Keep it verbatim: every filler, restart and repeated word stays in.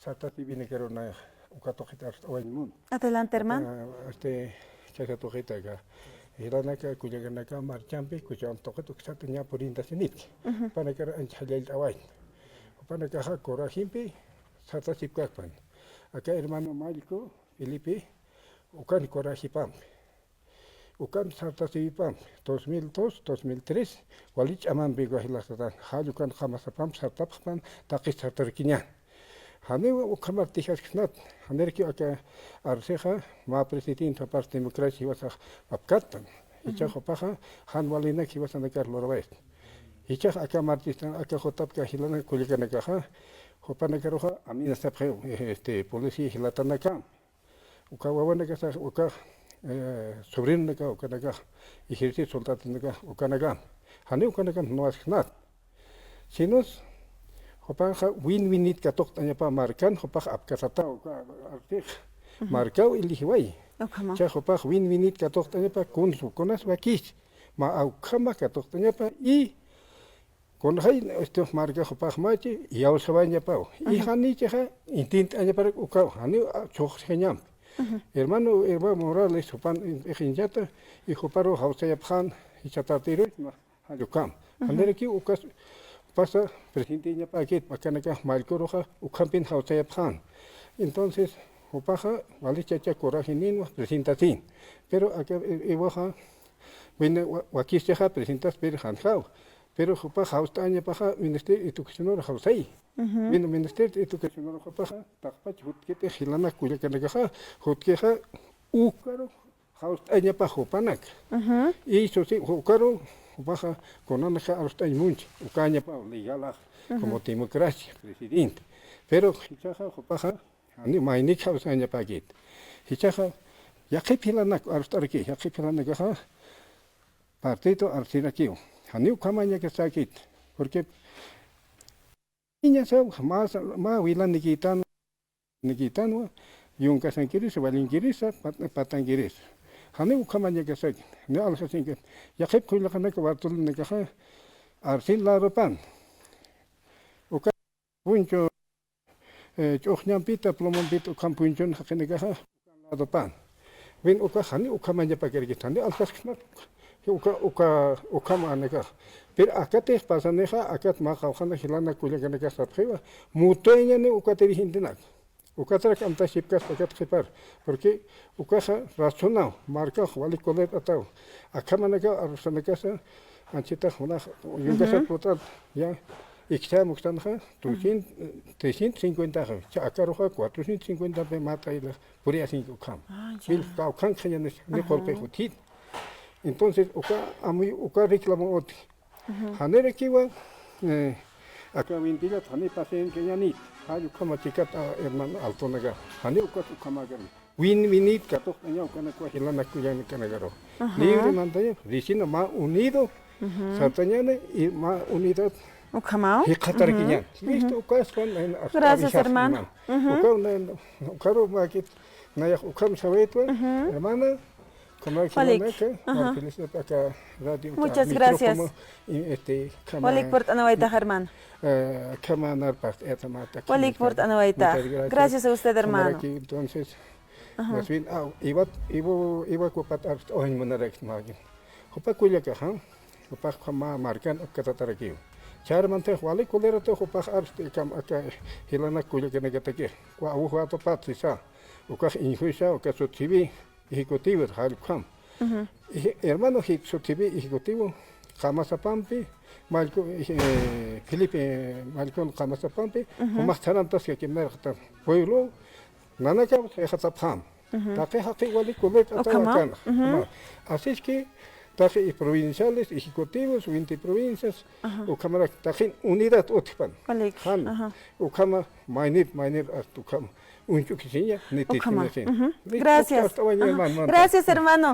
Tata Sivinakaru na uka tuqit arst'awañ mun. Adelante, hermano. Ah, este, chasa tuqitaka. Jilanaka, kullakanaka, marchampi, kucham tuqit uksata ña purintasinit. Ujú. Panakar ancha jallallt'awañ. Panakaxa corajimpi, sartasipkakpan. Aka hermano Mallku, Felipe, ukan corajipampi. Ukan sartasipam, dos mil dos, dos mil tres, wali ch'amampi uka jila sartan, jall ukan qamasapam sartapxpan, taqi sartarkiñan. Janiw ukhamar tijasksnat, janirki aka arsixa, mä presidente jupax democracia jiwasax apkattan. Jichhax jupaxa, jan walinak jiwasanakar lurawayst. Jichhax aka martistan, aka jutapka jilanak kullakanakaxa, jupanakaruxa, amenazapxiw, este, policía jilatanakam. Uka wawanakasax, uka, eh, sobrinonaka, ukanakax, ejército soldadonaka, ukanakam. Jani ukanakam nuwasksnat. Sinus, jupanxa win winit katuqt'añapa markan, jupax apkasata, uka artix. Ujú. Markaw eligiway. Ukhama. Cha jupax win winit katuqt'añapa, kuns, kunas wakis. Mä ukhama katuqt'añapa, y Kunxay, este, marka jupax machi, iyawsawañapaw. Ujú. Y janichixa, intint'añaparak ukaw, jani, a, chuxsiñamp. Ujú. Hermano, hermano Morales, jupan, ixinchata, y juparu jawsayapxan, jichhatartiru, ma, jallukam. Ujú. Janiraki ukas, pasa, presidentiñapakit, makanaka, mallkuruxa, ukhampin jawsayapxan. Entonces, jupaxa, wali chacha coraje ninwa, presentasin. Pero aka, e, iwaxa, wina, wa, wakischaxa, presentas, pero janjaw. Pero jupax jawst'añapaxa Ministerio Educacionar jawsay. Ujú. Bueno, Ministerio Educacionar jupaxa, taqpach jutkiti jilanak kullakanakaxa, jutkixa, ukaru jawst'añapax jupanak. Ujú. Y susi, ukaru, jupaxa, kunanaka arst'añ munch, ukañapax legalax, ujú, como democracia, presidente. Pero jichhaxa, jupaxa, jani maynik jawsañapakit. Jichhaxa, yaqhip jilanak arst'arki, yaqhip jilanakaxa, partido arst'arakiw. Jani ukhamañakasakit. Porque iñasaw, mä, mä wilanikïtan, nikïtanwa, yunkasankirisa, wallinkirisa, pat, patankirisa. Jani ukhamañakasakit. Jani aljasinkit. Yaqhip kullaqanaka Bartolomeonakaxa, arsin ladopan. Uka puncho, eh, ch'uxñampita, plumampita, ukham punchun jaqinakaxa, ukan ladopan. Win ukax jani ukhamañapakarkit, jani aljaskisnat, uka, uka, ukhamanakax. Pero akatix pasanixa, akat mä qawqhana jilanak kullakanakax sapxiwa, mutuyañani uka dirigentinak. Ukatarak amtasipkaspa akat qhipar. Porque ukaxa razonaw, markax wali colerataw. Akhamanakaw arsanakasa, anchitax unax, yunkasat, ujú, plutar, ya, ikcham uktanxa, doscientos, trescientos cincuenta xa, cha akaruxa cuatrocientos cincuenta pe mata ila puriasinki ukham. Ah, ya. Bil kawkhan khayanis, ni, ajá, qolpe juthit. Entonces, uka, amuy, uka reclamo uti. Ujú. Janirakiwa, eh, aka wintillat, jani pasen kayanit. Jay ukhama chikat, ah, hermano Altonaga. Jani ukat ukhamagan. Win winit katuqt'añaw ukanakwa jilanak kullakanakaru. Ajá. Libre mantaña, vecino mä unido, ujú, sartañani, y mä unidad, ukhamaw, jikxatarkiñan. Ujú. Listo, ujú, ukaspan, en, hasta gracias, avisar, hermano. Hermano. Ujú. Uka, una, ukaru makit, nayax ukham sawaytwa, ujú, hermana, como que walik, ajá, aka radio, muchas gracias. Micrófono, y, este, cama, walik purt'anawaytax, hermano. Eh, cama narpax, eta mata, walik purt'anawaytax. Muchas gracias. Gracias a usted, hermano. Como aquí, entonces, ajá, más bien, ah, iwa, iwa, iwa kupat arst ohin munarak magin. Jupa kullakaxa, jupax mä markan apkatatarakiw. Charmantax wali colerataw jupax arst kam aka jilanak kullakanakataki. Kwa awuxwatupat sisa. Ukax iñjuysa, uka sutjiwi, ejecutivo, jallkham. Ujú. Eje-, hermano, ji-, sutjiwi ejecutivo, qamasapampi, mallku, eh, Felipe, mallkun qamasapampi, ujú, jumax tharantaskakimnarqta pueblo, nanakaw sayxatapxam. Ujú. Taqi jaqi wali colerataw, ukhama, akan. Ujú. Ukhama. Así es que, taqi provinciales, ejecutivos, veinte provincias, ajá, ukhamarak taqin unidad utjpan. Walik. Jan, ajá, ukhama maynir, maynir hasta ukhama. Uñch'ukisiña, ni ukhama, tisiñasin. Ujú. Listo, gracias. Hasta mañana, ajá, hermano. Gracias, hermano.